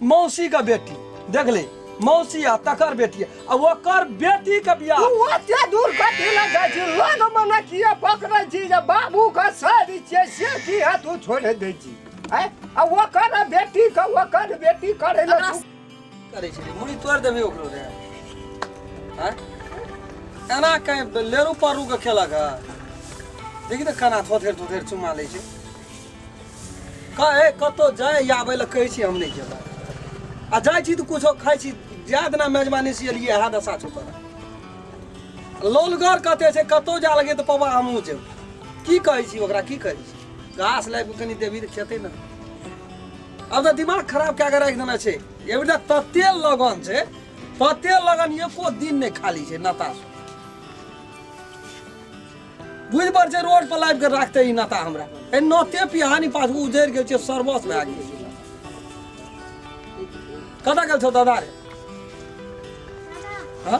मौसी के बेटी देख ले मौसी आ तकर बेटी आ ओकर बेटी के बियाह तू ओते दूर कथी लए जाइ छी लग मने किए पकड़ै छी जे बाबू के सर छियै से की है तू छोड़ि दै छी आँय? आ ओकर बेटी के ओकर बेटी करै लए तू करै छै मुड़ी तोड़ि देबही ओकरो रे आँय? एना कहीं लेरू पारू के खेलक है देखी तऽ केना थोथेर थोथेर चुमा लै छै कहे कतौ जाय आबै लए कहै छी हम नहि जेबै आ जाइ छी तऽ कुछो खाइ छी जाय दिना मेजबानी से एलियै इएह दशा छौ तोरा लोलगर कते छै कतौ जा लगे तऽ पप्पा हमहूँ जेब की कहै छी ओकरा की कहै छी घास लाबि कऽ कनि देबही तऽ खेतै ने आब तऽ दिमाग खराब कए कऽ राखि देने छै एहि बेर तते लगन छै तते लगन एको दिन नहि खाली छै नाता बुझि पड़ छै रोड पर लाबि कऽ राखतै ई नाता हमरा एहि नते पिहानी पास उजरि गेल छै सर्वस भए गेल छै कतऽ गेल छौ दादा रे हँ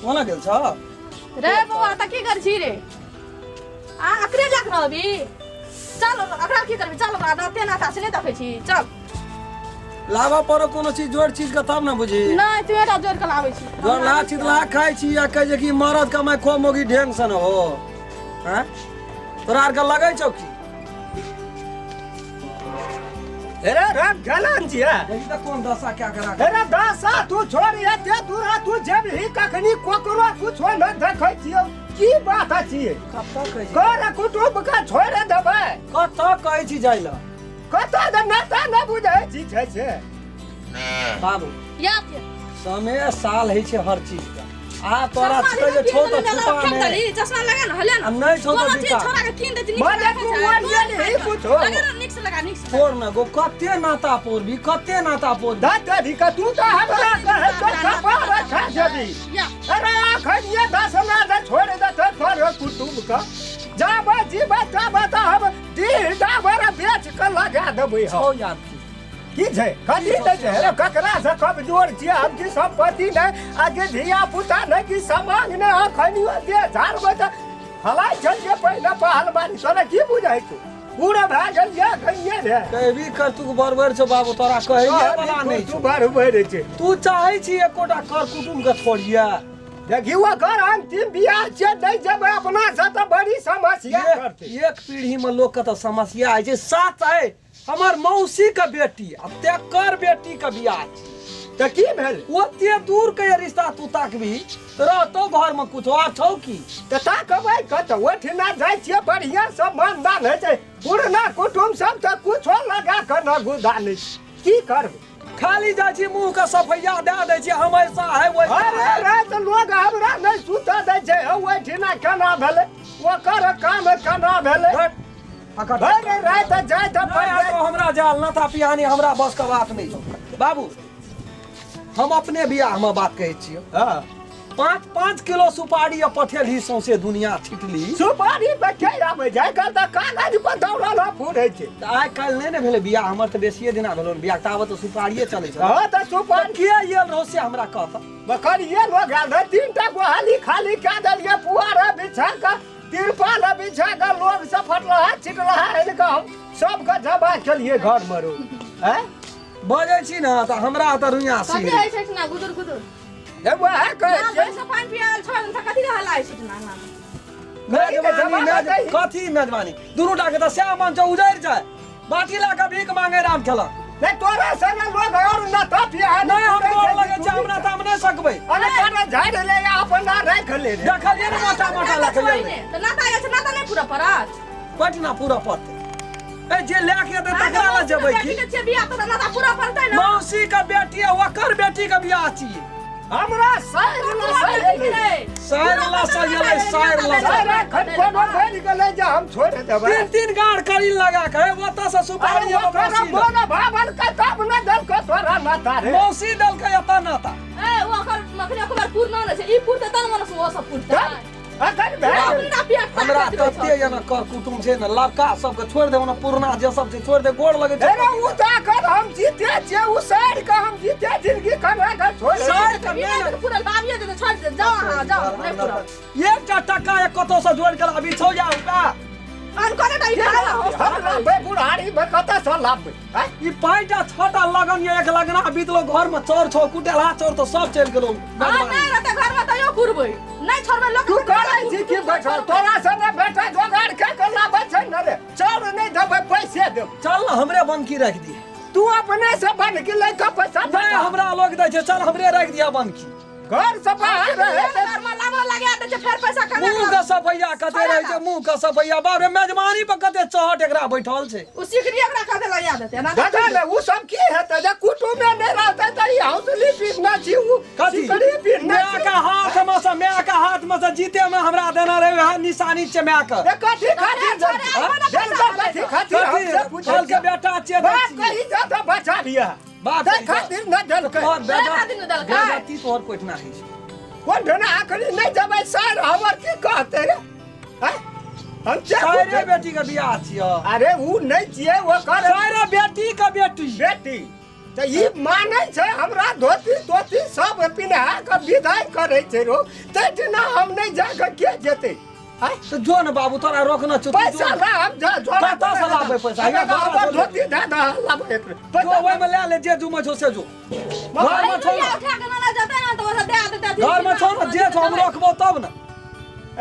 कोना गेल छौ रे बौआ तऽ की कर छी रे आ अकरे जाक रहबी चल अकरा की करबी चल ओकरा नाते नाता से नहि देखै छी चल लाबऽ पड़ो कोनो चीज जोड़ चीज के तब ने बुझी नहि तू एकटा जोड़ के लाबै छी जोड़ ला चीज ला खाइ छी या कहै छै कि मरद कमाइ खो मोगी ढेंग सन हो हैं तोरा आरके लगै छौ की अरे राम खेलन छियै देखी तऽ कोन दशा क्या करा अरे दशा तू छोड़ एते दूरा तू जेबही कखनी ककरो कुछो नहि देखै छियौ की बात अछि कतऽ कहै छी कर कुटुम्ब के छोड़ि देबै कतऽ कहै छी जाइ लए कतऽ दे नाता नहि बुझै छी छै से बाबू या समय साल होइ छै हर चीज के आ तोरा छै जे छौ तऽ छुपा नहि चश्मा लगा ना हले ना आ नहि छौ तऽ कोनो चीज बिका। छोड़ा के कीन देती नीक मने से तू राखै छै। मर गेलही कुछो। लगा ना नीक से लगा नीक से छोड़ ना गो कते नाता पोरबी कते नाता पोरबी दाता का तू तऽ हमरा कहै छौ कपार खा जेबी या अरे अखन ये दस ना दे छोड़ दे तो तोर कुटुम्ब के जाबे जीबे तबे तऽ हम डीह डाबर बेच के लगा देबै हम छौ यार की की छै कथी नहि छै अरे ककरा से कमजोर छियै हम की सम्पत्ति नहि आ कि धिया पुता नहि कि समांग नहि अखनियो दे झाड़बै तऽ हलाइ छलियै पहिले पहलवानी तोरा की बुझै छौ पूरा भए गेलियै अखनिये रे कहबी कर तू बरबर छौ बाबू तोरा कहैये वाला नहि तू छौ बड़ बड़ छै तू चाहै छी एकोटा कर कुटुम्ब के छोड़िए देखियो ओकर अंतिम बियाह छै नहि जेबै अपना से तऽ बड़ी समस्या करतै एक पीढ़ी में लोग के तऽ समस्या होइ छै सात है हमर मौसी के बेटी आ तेकर बेटी के बियाह छै तऽ की भेल ओते दूर के ये रिश्ता तू ताकबी तऽ रहतौ घर में कुछो आ छौ की तऽ ताकबै कतऽ ओहिठिना जाइ छियै बढ़िआँ सब मानदान होइ छै पुरना कुटुम्ब सब तऽ कुछो लगा कऽ न गुदा लै छै की करबै खाली जाइ छी मुंह के सफैया दए दै छी हम ऐसा है वैसा अरे है। रे तऽ लोग हमरा नहि सुतऽ दै छै हौ ओहिठिना केना भेलै ओकर काम केना भेलै हट, हट, भरि राति जाइ तऽ नहि पड़ि आब तो हमरा जाल नाता पिहानी हमरा बस के बात नहि छौ बाबू हम अपने बियाह में बात कहै छियौ हँ पाँच पाँच किलो सुपारी आ पठेलही सौंसे दुनिया छिटली सुपारी पे के आबै छै आइ काल्हि तऽ कागज पर दौड़ल फूरै छै तऽ आइ काल्हि नहि ने भेलै बियाह हमर तऽ बेसिए दिना भेलो ने बियाह ताबत तऽ सुपारिए चलै छलै हँ तऽ सुपारी के आयल रहो से हमरा कह तऽ बकरिए लोग आयल रहै तीन टा गोहाली खाली कए देलियै पुआर बिछा कऽ तिरपाल बिछा कऽ लोग सब फटलहा छिटलहा आनि कऽ हम सबके जमा केलियै घरमे रो आँय बजै छी ने तऽ हमरा तऽ रुइया कथी सी होइ छै ना गुदुर गुदुर हे वएह कहै ना छियै भैंस पानि पियाल छोड़ तऽ कथी रहल आइ छै ना मेजबानी जमा मेज दैही। कथी मेजबानी दुनू टा के तऽ सएह मन छौ उजड़ि जाय बाटी लए कऽ भीख मांगे राम खेलक नहीं तोरा संग लोग और न तप ये नहीं हम गोर लगे छै हमरा तऽ हम नहि सकबै अरे तोरा झाड़ ले या अपना राख ले रे देखलियै ने मोटा मोटा लखलियै तऽ नाता आयल छै नाता नहि पूरा पड़त पटना पूरा पड़तै ए जे लए के एतै तकरा लए जेबै की बेटी के छियै बियाह तऽ नाता पूरा पड़तै ने मौसी के बेटी आ ओकर बेटी के बियाह छियै हमरा साइर ला साइर ले साइर ला सजेलै साइर ला साइर एखन कोनो बनि गेलै जे हम छोड़ि देबै तीन तीन गाड़ करी लगा के ओतऽ से सुपारी अरे एगो ओकरा मौसी मोन भावल के तब न देलको तोरा नाता रे मौसी देलकै एतऽ नाता ए ओ ओकर मखनी ओकर पूर्ण नहि छै ई पूरतै तब ने ओ सब पूरतै अखन भए गेल अपना पिया हमरा तते एना कर कुटुम छै ने लड़का सबके छोड़ि दे ओना पुरना जे सब छै छोड़ि दे गोर लगै छै अरे उ तऽ एखन हम जीते छियै उ साइर के हम जीते जिंदगी कना के छोड़ि साइर के नहि ने पूरल बाबियो दे छोड़ दे जाओ अहाँ जाओ नहि पूरल एकटा टका एक कतौ से जोड़ि के लाबी छौ या रुपया अनकोने ई खाय ला हंस हम लाबे बुढ़ारी में कतऽ से लाबे आँय? ई पाँचटा छटा लगन ये एक लगना बीतलो घर में चोर छो कुटेला चोर तो सब चलि गेलो हां नहीं रहते घर में तैयो कुरबै नहीं छोड़बै लोग तू करै छी की बैठल तोरा से ने बेटा जोगाड़ के के लाबै छै ने रे चाउर नहि देबै पैसे देब चल न हमरे बनकी राखि दिए तू अपने से बन के ले के पैसा नहीं बचा। हमरा लोग दै छै चल हमरे राखि दिया बनकी घर से बाहर रहे तऽ घर में लाबो लगा दे छै फेर पैसा कमा मुंह के सफैया कते रहै छै मुंह के सफैया बाप रे मेजबानी पर कते चहट एकरा बैठल छै उ सिकरी एकरा कते लगा देते ना दादा ने उ सब की हेतै जे कुटुमे नहि रहतै तऽ ई हौसली पीसना छी उ कथी सिकड़ी पीसना माय छी के हाथ में से माय के हाथ में से जीते में हमरा देना रहे वएह निशानी छै माय के ए कथी खातिर छोड़े, कथी खातिर कथी हमसे पूछै कहलकै छियै? बेटा छियै दै बाप छियै। के इज्जत बचा लिअ बाप तै के इज्जत। खातिर नहि देलकै तोहर बेटा खातिर नहि देलकै। बेइज्जती तोहर कोइठना होइ छै कोन ढना आखरी नहि जेबै सर हमर की कहतै रे आँय? हम जे सारे पूछै- बेटी के बियाह छियै अरे उ नहि छियै ओकर सारे बेटी के बेटी बेटी तऽ ई मानै छै हमरा धोती तोती सब पिन्हा कऽ विदाई करै छै रो तै दिना हम नहि जा कऽ के जेतै आँय? तऽ जो ने बाबू तोरा रोकना छौ तू जो पैसा ने। ला हम जा जोड़ा कतऽ से लाबै पैसा? हमरा यहाँ हमर जोड़ा धोती दए दह लाबै एक जो ओहिमे लए ले जे जुमै छौ से जो घरमे छौ ने उठा के ना जेतै ना तऽ ओकरा दए देतै घरमे छौ ने जे छौ हम रखबो तब ने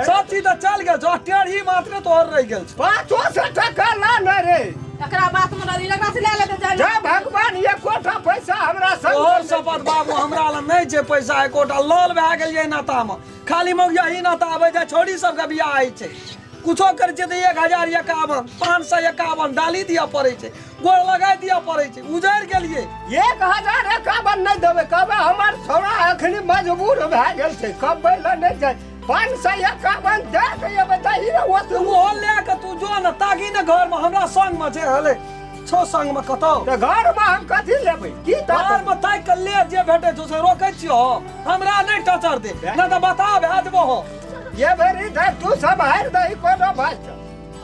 सब चीज तऽ चल गेल छौ टेढ़ी मात्र तोहर रहि गेल छौ 500 टका ला ने रे एकरा बात में रही एकरा से ले लेते जाय जय भगवान एकोटा पैसा हमरा संग तोहर शपथ बाबू हमरा लग नहि छै पैसा एकोटा लल भए गेलियै नातामे खाली मौगिया ही नाता आबै छै छौड़ी सबके बियाह होइ छै कुछो करै छै तऽ 1051 551 डाली दिअ पड़ै छै गोड़ लगाइ दिअ पड़ै छै उजड़ि गेलियै 1051 नहि देबै कहबै हमर छौड़ा एखनी मजबूर भए गेल छै कमबै लए नहि जाइ 551 दए के एबै तऽ ही ने तू ओहो लए कऽ तू जो ने ताकि ने घरमे हमरा संगमे छै हले छौ संगमे कतौ तऽ घरमे हम कथी लेबै की तऽ घरमे ताकि कऽ ले जे भेटै छौ से रोकै छियौ हमरा नहि टचर दे नहि तऽ बता भए जेबो हम ये बेरी धर तू सब हारि दही कोनो बात छौ।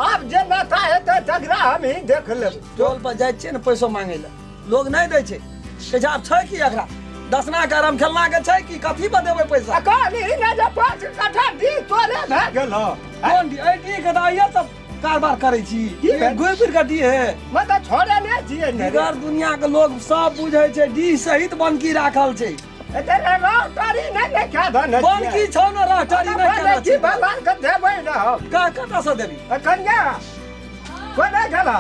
आब जे नाता हेतै तकरा हम ही देख लेबै टोल पर जाइ छियै ने पैसो मांगै लए लोग नहि दै छै कहै छै आब छै की एकरा दसना के आराम खेलना के छै की कथी पर देबै पैसा आ कहली ने जे 5 कट्ठा डी तोरे भए गेल हौ। कोन डी एहि डी के तऽ आइए सब कारबार करै छी की भेल? घुरि फिर के डी है मतलब छोड़े नहि छियै ने रे। दिगर दुनिया के लोग सब बुझै छै डी सहित बनकी राखल छै एते रे रहटरी नहि ने खा धन बनकी छौ ने रहटरी नहि केना की छै भगवान के देबै ने हम का कतऽ से देबी आ कन्या कोना गेला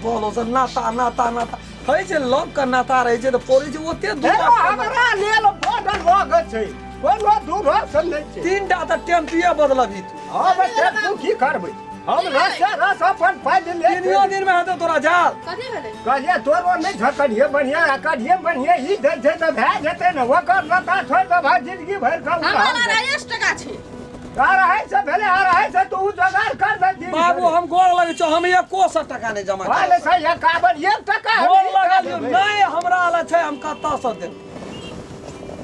बोलो से नाता नाता नाता होइ छै लग के नाता रहै छै तऽ फोड़ै छै ओते दूर हे हमरा लेल बड लग छै कोनो दूर से नहि छै तीनटा तऽ टेम्पुए बदलबही तू हम टेम्पू की करबै हम रसे रस अपन पाइ ले तीनियो दिन में हेतौ तोरा जाल कथी भेलै कहलिए तोरो नहि झकड़िए बढ़िआँ आ करिए बढ़िआँ ई दै छै तऽ भए जेतै ने ओकर लता छोड़ि दऽ भाइ जिंदगी भरि कम हमरा लग 250 टका छै 250 भेलै 250 तू जोगाड़ कर दे दिन बाबू हम गोर लगै छौ हम एको सौ टका नहि जमा भले करब। से 51 एक टका हम गोर नहि लगल देबै। नहि हमरा लग छै हम कतऽ से देब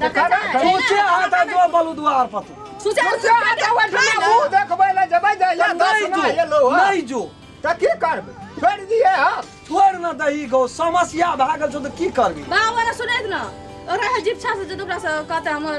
देखै छै सोचे हाथ जो बलु द्वार पर तू सुचे सोचे हाथ ओहिठिना मुँह देखबै लए जेबै जे या नहि दसना जो एलौ हँ। नहि जो तऽ की करबै छोड़ि दियै हम छोड़ न दही गो समस्या भए गेल छौ तऽ की करबी बाबा ने सुनैत न ओकरा है जीपछा से जे ओकरा से कहते हमर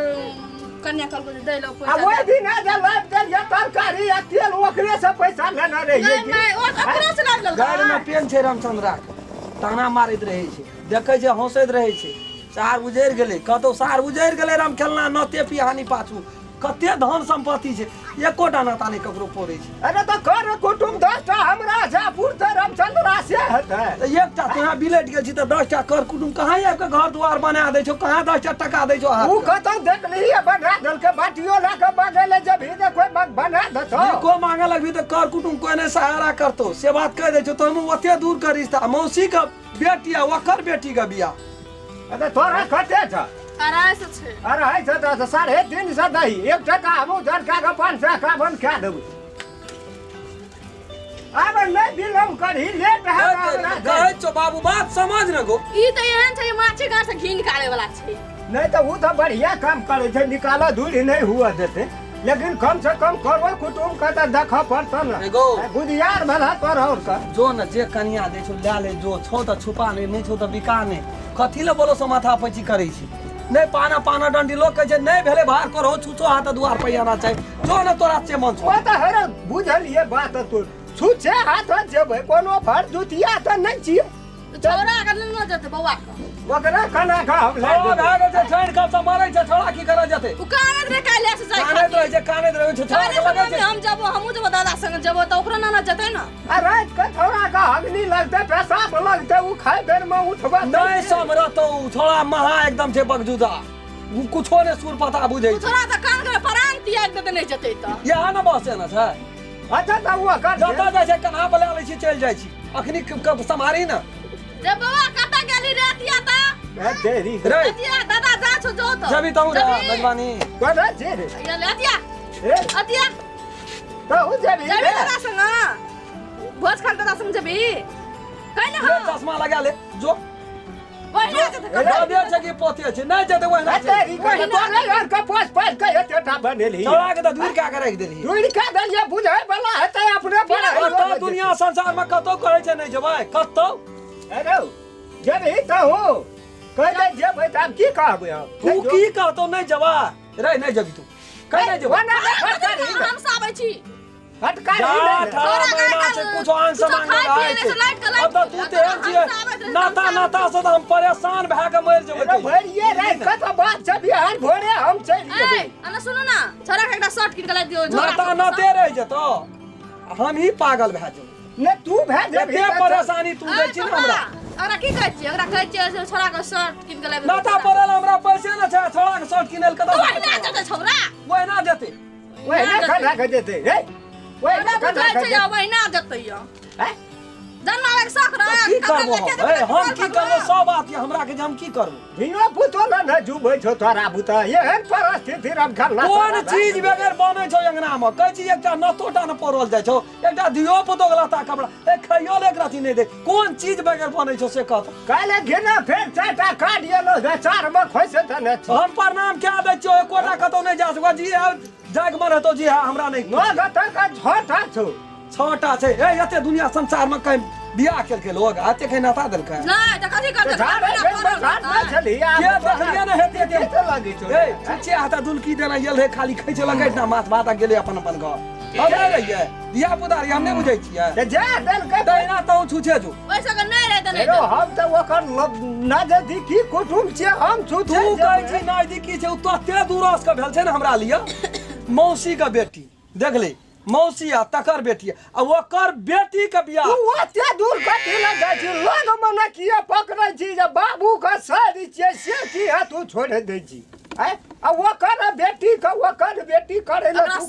कन्या कहलको जे दै लो आ पैसा ओहि दिन जे लाबि देलियै तरकारी आ तेल ओकरे से पैसा लेने रहियै नहि की? नहि ओ अपना से लाबि लेलकै गाड़मे पेन छै रामचंद्रा के ताना मारैत रहै छै देखै छै हँसैत रहै छै सार उजड़ि गेलै कतौ सार उजड़ि गेलै राम खेलना नते पिहानी पाछू कते धन सम्पत्ति छै एकोटा नाता नहि ककरो पड़ै छै अरे तऽ कर कुटुम 10टा हमरा छै पुरतै रामचंद्रा से हेतै तऽ एकटा तोरा बिलटि गेल छी तऽ 10टा कर कुटुम कहाँ आबि कऽ घर दुआर बना दै छौ कहाँ 10टा टका दै छौ उ हाथमे? कतौ देखलिही बना देलकै बाटियो लए कऽ मांगै लए जेबही जे कोइ बना देतौ को मांगे लगबी तऽ कर कुटुम कोइ नहि सहारा करतौ से बात कहि दै छौ तऽ हम ओते दूर के रिश्ता मौसी के बेटी आ ओकर बेटी के बियाह अरे तोरा कते छ 250 छै 250 तऽ 350 दही एक टका हमहूँ झटका कऽ 551 खा देबै आब नहि विलम्ब करही लेट हैत हमरा कहै छौ बाबू बात समझ ने गो ई तऽ एहन छै माछी गाछ से घी निकाले वाला छै नहि तऽ ओ तऽ बढ़िया काम करै छै निकालऽ दूरी नहि हुअ देतै लेकिन कम से कम करो कुटुम के तऽ देखऽ पड़तौ ने एगो। बुधियार भेला तोर और के जो ने जे कनिया दै छौ लए ले जो छौ तऽ छुपा नहि नहि छौ तऽ बिका नहि कथी लए बोलो से माथा पैची करै छी नहि पाना पाना डंडी लोग कहै छै नहि भेलै बाहर करहो छुछो हाथ दुआर पर आना चाही जो ने तोरा से मन छौ ओ तऽ हेरे बुझलियै बात तोर छुछे हाथ जेबै कोनो भर दुतिया तऽ नहि छियै। छौड़ा के लेने जेतै बौआ के। ओकरा कना कऽ हम लए छौड़ा जेबै। भए गेल छै, ठंड कब से मरै छै, छौड़ा की करऽ जेतै? ओ कानैत रहै काल्हि से जाय कानैत खातिर। रहै छै, कानैत रहै छै, छौड़ा काल्हि के से लगै मम्मी छै। हम जेबो, हमहूँ जेबो, दादा संगे जेबो तऽ ओकरो नाना जेतै ने। आ राति के छौड़ा के हगनी लगतै, पेशाब लगतै, ओ खाय बेर मे उठबऽ नहि समरतौ छौड़ा, महा एकदम छै बगजुदा, ओ कुछो नहि सुर पता बुझै ओ छै। छौड़ा तऽ कान के प्राण त्याग देतै नहि जेतै तऽ। इएह ने बस ने छै। अच्छा तऽ ओ कर जतऽ जाइ छै कन्हा पर लए लै छी, चलि जाइ छी। अखनी सम्हारी ने। रे बौआ, कतऽ गेली रे अतिया तऽ? तेरी रे अतिया दादा जा छौ, जो तऽ। जबी तहूँ रे। जेबही? मेजबानी कोना छै रे? या ले अतिया। ए अतिया। तहूँ जेबही? जेबी रे दादा संग भोज खान, दादा संग जेबी कैले? ले हँ। चश्मा लगा ले जो। ओहिना जेतै। दादे छै कि पोते छै, नहि जेतै ओहिना छै। तेरी के तोरे यार के पोस पास के एते टा बनेलही। छौड़ा के तऽ दूर कए के राखि देलही। दूर के देलियै, बुझै वाला हेतै अपने बड़ा। कतौ दुनिया संसार में कतौ कहै छै नहि जेबै कतौ। अरे जेबही तहूँ कहि दे जेबै तऽ आब की कहबै हम? तू की कहतौ नहि जेबै रे, नहि जेबी तू, कहि नहि जेबै। ओना नहि फटकारही ने। हम सब आबै छी। फटकारही जा ने। 18 महीना छै, कुछो आंग कुछो सामान खाय नहि पियै रहै नहि छै, छै। लाइट के लाइट अब तऽ तू तेहन हम छियै सब आबैत रही, नाता हम सब नाता से तऽ हम परेशान भए के मरि जेबै अरे कहियो। भरिये राति कऽ तऽ बात छै, बिहान भोरे हम चलि ए जेबै। अना सुनू ना, छोरा के एकटा शर्ट कीन के ला दियौ, झोरा नाता सब। नाते रहि जेतौ, हम ही पागल भए जेबै। नहि तू भए जेबही एते तऽ चल। परेशानी तू दै ए छी ने पापा, हमरा। ओकरा की कहै छियै? ओकरा कहै छियै से छोरा के शर्ट कीन के लाबि। नाता पड़ल, हमरा पैसे ने छै, छोड़ा के शर्ट किनै लए कतऽ? ओहिना जेतै छौड़ा। ओहिना जेतै। ओहिना खड़ा के जेतै रे, ओहिना हमरा खड़ा बुझाइ के छै जेतै। ओहिना जेतै यौ। हैं? जनमाबैके शौक तऽ रहै की कपड़ा करबो लए के हम? देबै ए, तऽ हम की कपड़ा करबो? सब बात ये हमरा के जे हम की करबो? धियो पुतो ने ने जुबै छौ तोरा बुता, एहन परिस्थिति रम खल्ला। कोन चीज बगैर बनै छौ अंगना मे? कहै छी एकटा नतो टा ने पड़ल जाइ छौ, एकटा धियो पुतो के लत्ता कपड़ा ए खाइयो ले एक रति नहि दे। कोन चीज बगैर बनै छौ से कह तऽ। काल्हि घिना फेर चारिटा काट एलो जे चार मे खोसि देने छी। हम प्रणाम कए दै छियौ, एकोटा कतौ नहि जा सकै जी। जाइके मन हेतौ जी। हाँ, हमरा नहि। नौ गतक छटा छौ। छटा छै। ए एते दुनिया संसार मे कहीं बियाह केलकै लोग, एते कहीं नाता देलकै? नहि तऽ कथी करतै? झाड़ झाड़ नहि छली। के देखलियै ने हेते के के लगै छौ? ए छुच्छे हाथ दुलकी देना गेल रहे, खाली खैचे लगै ना माथ भात आ गेलै अपन अपन घर। हम नहि रहियै, धिया पुता रहियै, हम नहि बुझै छियै। तऽ जा देलकै। तहिना तहूँ छुछे जो। ओहि सबके नहि रहै तऽ नहि हेरो, हम तऽ ओकर नजदीकी कुटुम्ब छियै, हम तू छुछे कहै छी नजदीकी छै, ओ तते दूरस के भेल छै ने हमरा लिए मौसी के बेटी। देखली मौसी आ तकर बेटी आ ओकर बेटी के बियाह। तू ओते दूर कथी लए जाइ छी? लग मे ने किए पकड़ै छी जे बाबू के साड़ी छियै से किए तू छोड़ि दै छी? आँय, आ ओकर बेटी के ओकर बेटी करै लए ओकरा तू